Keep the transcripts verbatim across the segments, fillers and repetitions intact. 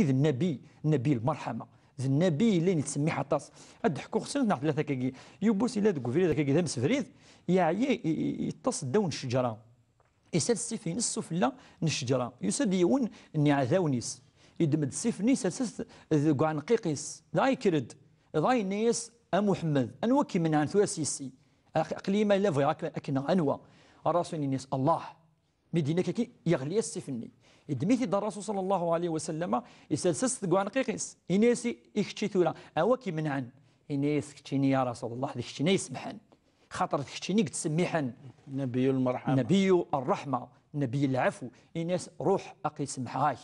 d nnabi, nnabi lmerḥama. D nnabi yellan yettsemmiḥ aṭas. Ad d-ḥkuɣ snat neɣ tlata akkagi. Yiwwas yella deg ubrid akkagi d amsebrid, yeɛya, i- i- yeṭṭes ddaw n ccejra. Isers ssif-ines sufella n ccejra. Yusa-d yiwen n iɛdawen-is. Yeddem-d ssif-nni, isers-it deg uɛenqiq-is. Dɣa yekker-d. Dɣa yenna-yas: "A Muḥemmed, anwa k-imenɛen tura s yessi? Aq- aql-iyi ma yella bɣiɣ ak- ad k-nɣeɣ, anwa?" Rasul yenna-yas: "Allah." Mi d-yenna akka, yeɣli-yas ssif-nni. Yeddem-it-id Rasul sallallahu alayhi wa sallam, isers-as deg uɛenqiq-is. Yenna-yas: "I, i kečči tura, anwa k-imenɛen?" Yenna-yas: "Keččini ya Rasul Allah, d keččini ay isemḥen. Xaṭer d keččini i yettsemmiḥen." Nabiyyu lmerḥama. Nabiyyu rreḥma, Nabiyyu lɛafu. Yenna-yas: "Ruḥ, aql-i semḥeɣ-ak."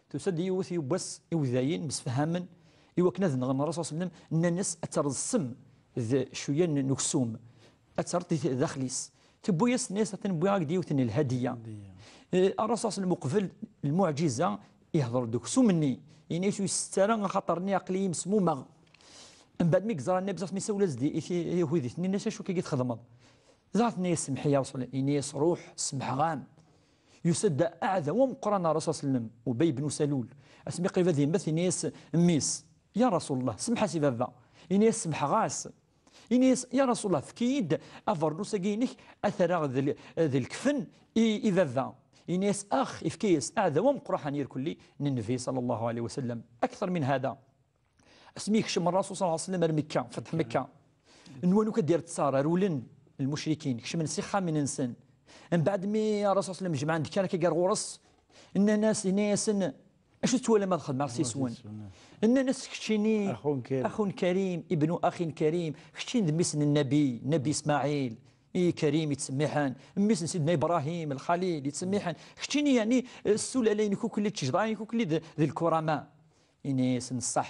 Tusa-d yiwet yiwwas iwdayen msefhamen i wakken ad nɣen Rasul sallam, nnan-as: "Ad terreḍ ssem d cwiya n uksum, ad terreḍ i daxel-is." Tewwi-yas, tenna-yas: "Atan wwiɣ-ak-d yiwet n lhadiya." Eh, Rasul sallam uqbel lmuɛǧiza, ihder-d uksum-nni, yenna-yas: "Ur yessettu ara, axaṭer-nni aql-iyi mesmumeɣ." Mbeɛd mi yeẓra Nnabi sallam, isawel-as-d i, i, i, i, nnan-as: "Acu akka i txedmeḍ?" Dɣa tenna-yas: "Semmeḥ-iyi ya Rasul." Yenna-yas: "Ruḥ, semḥeɣ-am." Yusa-d aɛdaw ameqqran ar Rasul sallam, Ubay ibn Salul. Asmi qrib ad yemmet, yenna-yas mmi-s: "Ya Rasul Allah, semḥ-as i baba." Yenna-yas: "Semḥeɣ-as." Yenna-yas: "Ya Rasul Allah, efk-iyi-d abernus-agi-inek, ad t-rreɣ d l-, d lekfen i, i baba." Yenna-yas: "Ax." Yefka-yas aɛdaw ameqqran irkelli n Nnbi sallallahu alayhi wa sallam. Akter min hada. Asmi yekcem Rasul sallallahu alayhi wa sallam ar Mekka, fetḥ Mekka, nwan akk ad d-irr ttar, rewlen lmucrikin, kecmen s ixxamen-nsen. Mbeɛd mi Rasul sallam jemɛen-d kan akka gar ɣur-s, nnan-as, yenna-yasen: "Acu tettwalam ad xedmeɣ s yiswen?" Nnan-as: "Keččini, أخ كريم. أخ كريم، ابن أخ كريم, keččini d mmi-s n Nnabi, Nnabi Ismaɛil, i Karim yettsemmiḥen, mmi-s n Sidna Ibrahim, Lxalil, yettsemmiḥen. Keččini, yeɛni, s sulala-inek akk-, d tijḍa-inek akk d, d lkurama." Yenna-yasen: "Ṣṣeḥ."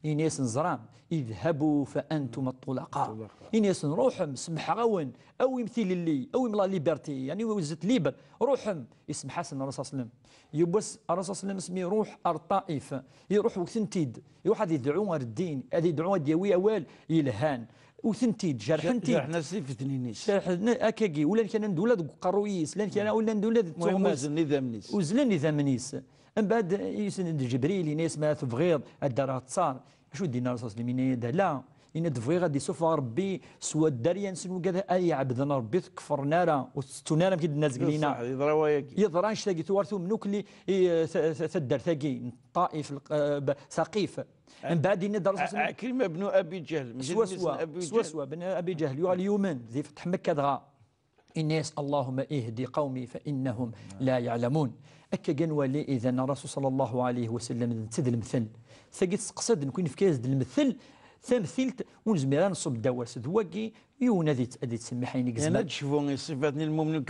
Yenna-yasen: "Ẓram, idhabu fa antum ṭṭulaqa." Ṭṭulaqa. Yenna-yasen: "Ruḥem, semḥeɣ-awen, awim tilelli, awim la liberté, yeɛni vous êtes libre, ruḥem." Isemḥ-asen Rasul sallam. Yiwwas Rasul sallam asmi iruḥ ar Ṭṭaif, iruḥ wten-t-id, iruḥ ad idɛu ar ddin, ad idɛu ad yawi awal yelhan. Wten-t-id, jerḥen-t-id. Jerḥen-as tifetnin-is. Jerḥen akkagi, ulan kra n dula deg uqerruy-is, lan kra, ulan dula d المهم tuɣmas. Uzzlen idammen-is. Uzzlen idammen-is. Mbeɛd yusen-d Ǧebril, yenna-yas: "Ma tebɣiḍ ad d-rreɣ ttar?" Acu d-yenna Rasul sallam? Yenna-yas: "Ala." Yenna-d: "Bɣiɣ ad d-isuffeɣ Rebbi s waddarya-nsen wigad ay iɛebden Rebbi, ur t-kefren ara, ur t-ttettun ara, am k-id-nna zgelina." Ṣṣeḥ, yeḍra wayagi. Yeḍra annect-agi, tuɣal tumen akk li, i, ta-, ta-, taddart-agi n Ṭṭaif, l-, eh, b-, Saqif. Mbeɛd yenna-d Rasul sallam, Ɛikrima bnu Abi Ǧahl, mezgen swaswa, isem Abi Ǧahl. Swaswa, ben Abi Ǧahl, yuɣal yumen di fetḥ Mekka dɣa. Yenna-yas: "اللهم اهد قومي فإنهم لا يعلمون." Akka gan wali, idan Rasul sallallahu alayhi wa sallam d netta d lemtel. Tagi tseqsa-d, nekni nefka-yas-d lemtel, tamtilt ur nezmir ara nṣubb ddaw-as. D wagi, yiwen ad yett-, ad yettsemmiḥ ayen i yezmer. Yerna ad d-cfu i ṣṣifat n lmumnin